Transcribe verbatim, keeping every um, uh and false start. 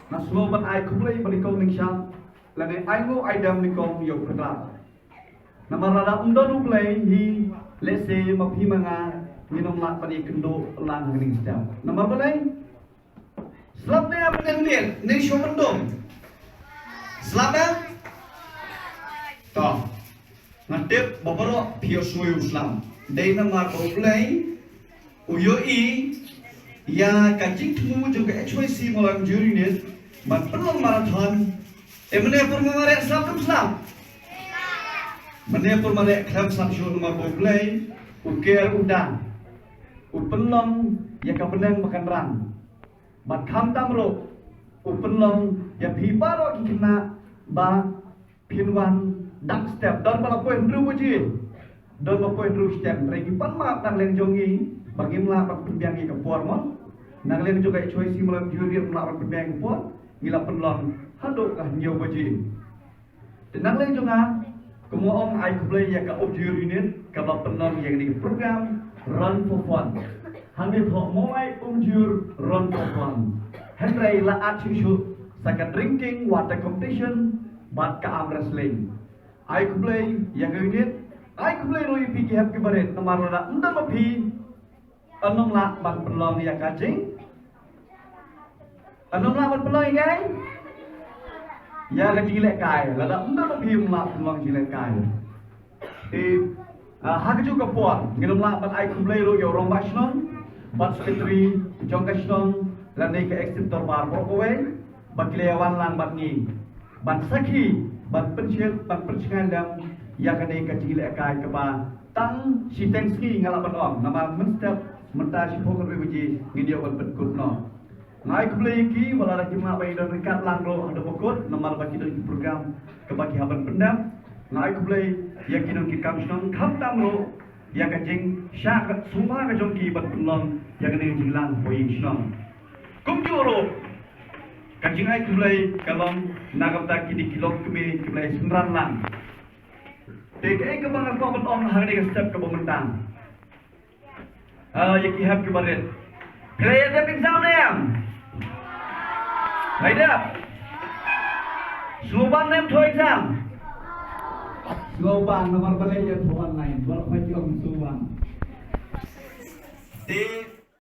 Nga sngewbha ban ai khublei ba nyngkong nyngshap, lane ai nguh ai dem nyngkong ïa u Kynrad. Namar lada ym don U Blei hi, lehse ma phi ma nga ngin ym lah ban ïakynduh lang ha kane ka step. Namar balei? Slap ne em ne ne ne shu myndum. Slap em? To. Nga tip ba baroh phi ïohsngew u slap. Dei namar ba U Blei u ïohi ïa ka jingthmu jong ka H Y C Mawlai Umjur Unit ban pynlong marathon. Te mynne pur ma mareh slap kum slap. Mynne pur mareh khlem slap shuh namar ba U Blei u ker u dang. U pynlong ïa ka bneng ba kan rang. Bad khamtam ruh u pynlong ïa phi baroh ki khynnah ba phin wan dang step, don ba la poi hynriew baje, don ba poi hynriew step. Hynrei ngi pan map na ka liang jong ngi ba ngim lah ban pynbiang ïa ka por mo. Na ka liang jong ka H Y C Mawlai Umjur Unit ngim lah ban pynbiang ïa ka por, ngi la pynlong haduh ka hynñiew baje. Te na ka liang jong nga, kumba ong, ai khublei ïa ka Umjur Unit kaba pynlong ïa kane ka program Run for Fun. Hangne thoh Mawlai Umjur Run for Fun. Hynrei la add shuh shuh sa ka drinking water competition bad ka arm wrestling. Ai khublei ïa ka unit, ai khublei ruh ïa phi ki hep ki barit, namar lada ym don ma phi, yn ym lah ban pynlong ïa ka jing, yn ym lah ban pynlong ïa ka, ïa ka jinglehkai. Lada ym don ma phi ym lah pynlong jinglehkai. Te, ah, ha kajuh ka por ngin ym lah ban ai khublei ruh ïa u rangbah shnong bad secretary jong ka shnong lane ka executive dorbar baroh kawei ba ki la ïa wan lang bad ngi ban sakhi, ban pynshit, ban pynshngaiñ lem ïa kane ka jinglehkai kaba tang shiteng sngi nga lah ban ong, namar mynstep mynta shiphew hynriew baje ngin ïoh ban pynkut noh. Nga ai khublei ïa ki, wat la kim lah ban ïadon ryngkat lang ruh haduh ba kut namar ba ki don ki program kaba ki hap ban pyndep. Nga ai khublei ïa ki nongkitkam shnong, khamtam ruh ïa ka jingshah sngewbha ka jong ki ban pynlong ïa kane ka jinglang ha ïing shnong. Kumjuh ruh ka jingai khublei ka long na ka bynta kine ki lok kmie kiba la synran lang. Te kaei kaba nga kwah ban ong ha kane ka step kaba mynta, ah, ïa ki hep ki barit, phi la ïa dep exam ne em? La ïa dep? Sngewbha ne em thoh exam? Sngewbha, namar balei ïa thoh online? Baroh phi ong sngewbha. Te